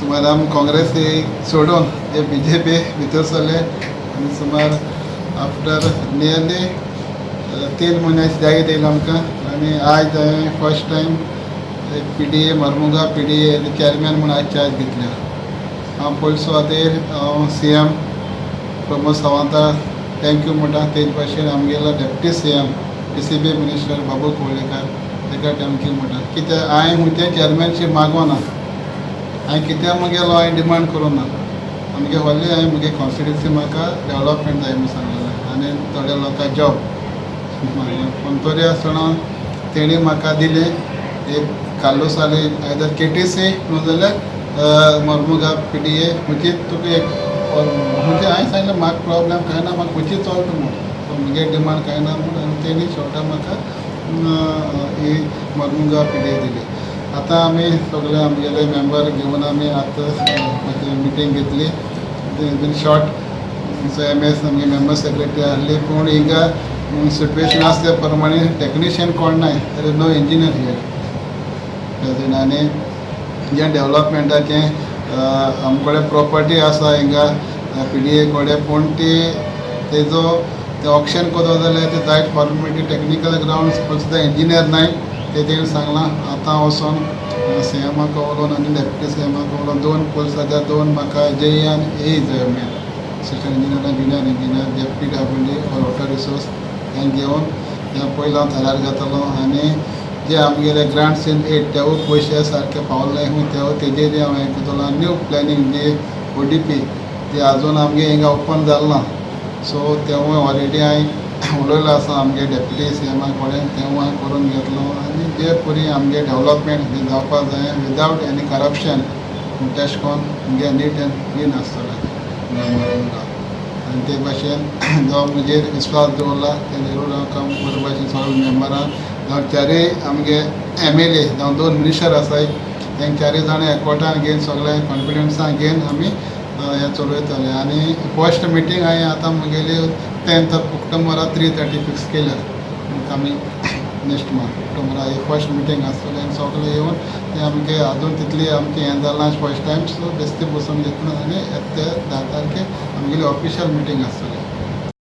सुमार आमी काँग्रेस सोडून जे बीजेपी भितर सरले आनी सुमार आफ्टर नियरली 3 म्हयन्याची जागीत येयला आमकां. आनी आयज हांवें first time PDA, Mormugao PDA chairman म्हूण आयज चार्ज घेतल्या. हांव पयले सुवातेर हांव सीएम प्रमोद सावंता thank you म्हणटा. तेच भाशेन आमगेलो deputy CM, TCB minister Babu Kavlekar ताका thank you म्हणटा. कित्याक हांवें खंयचें चेअरमॅनशीप मागोना, हांवें कित्याक मुगेलो हांवें डिमांड करूं ना. आमगे व्हडली हांवें म्हगे कॉन्स्टिट्युन्सी म्हाका डेवलपमेंट जाय म्हूण सांगलेलें आनी थोड्या लोकांक जॉब मागलें. पूण तरी आसतना तेणी म्हाका दिलें एक कार्लुसाली आयदर केटीसी न्हू जाल्यार मरमुगांव पीडीए खंयची तुका एक. म्हणजे हांवें सांगलें, म्हाका प्रॉब्लेम कांय ना, म्हाका खंयची चलता म्हूण, सो म्हगे डिमांड कांय ना म्हूण. आनी तेणी शेवटा म्हाका ही मरमुगांव पीडीए दिली. आतां आमी सगळे आमगेले मेंबर घेवन आमी आतां मिटींग घेतली. बीन शॉर्ट एमएस आमगे मेंबर सेक्रेटरी आहली. पूण हिंगा सिट्युएशन आसा त्या प्रमाणे टॅक्निशियन कोण नाय, there is no engineer here present. आनी जें डेवलपमेंटाचें आमचे कडेन प्रॉपर्टी आसा हिंगा पीडीए कडेन, पूण ती तेजो ते ऑक्शन करता जाल्यार ते जायत फॉर्मेलिटी, टॅक्निकल ग्रावंड सुद्दां इंजिनियर नाय. ते तेणी सांगलां, आतां वचोन सीएमाक उलोवन आनी डेप्युटी सीएमाक उलोवन दोन पोस्ट सद्या दोन म्हाका जेई आनी एई जाय, मेन असिस्टंट इंजिनियर आनी junior engineer J PWD or water resource हें घेवन हें पयलो हांव थारार घेतलो. आनी जे आमगेले ग्रांट्स इन एड तेवूय पयशे सारके पावले न्हू, तेवूय तेजेर हांव हें करतलो. आनी न्यू प्लॅनिंग जे ओडीपी जे आजून आमगे हिंगा ओपन जाल ना, सो तेवूय ऑलरेडी हांवें उलयलो आसा आमगे डेप्युटी सीएमा कडेन, तेवूय हांवें करून घेतलो. आनी जे परी आमगे डेवलपमेंट जे जावपाक जाय विदावट एनी करप्शन, तेश कोन्न मुगे नीट एंड क्लीन आसतलें. आनी ते भाशेन जो म्हजेर विस्वास दवरला ते जरूर हांव काम बरे भाशेन सगळे मेंबरां जावं चारूय आमगे एमएलए जावं दोन मिनिस्टर आसाय, तेंक चारूय जाणां एकवटान घेवन सगळे कॉन्फिडन्सान घेवन आमी हें चलयतले. आनी फर्स्ट मिटींग हांवें आतां म्हगेली 10th of ऑक्टोबरा 3:30 फिक्स केल्या. आमी नेक्स्ट मंथ ऑक्टोबरा ही फर्स्ट मिटींग आसतली आनी सगळे येवन ते आमगे आजून तितली आमचें हें जालां फर्स्ट टायम, सो बेश्टी बसून घेतलो. आनी ते 10 तारखेर आमगेली ऑफिशियल मिटींग आसतली.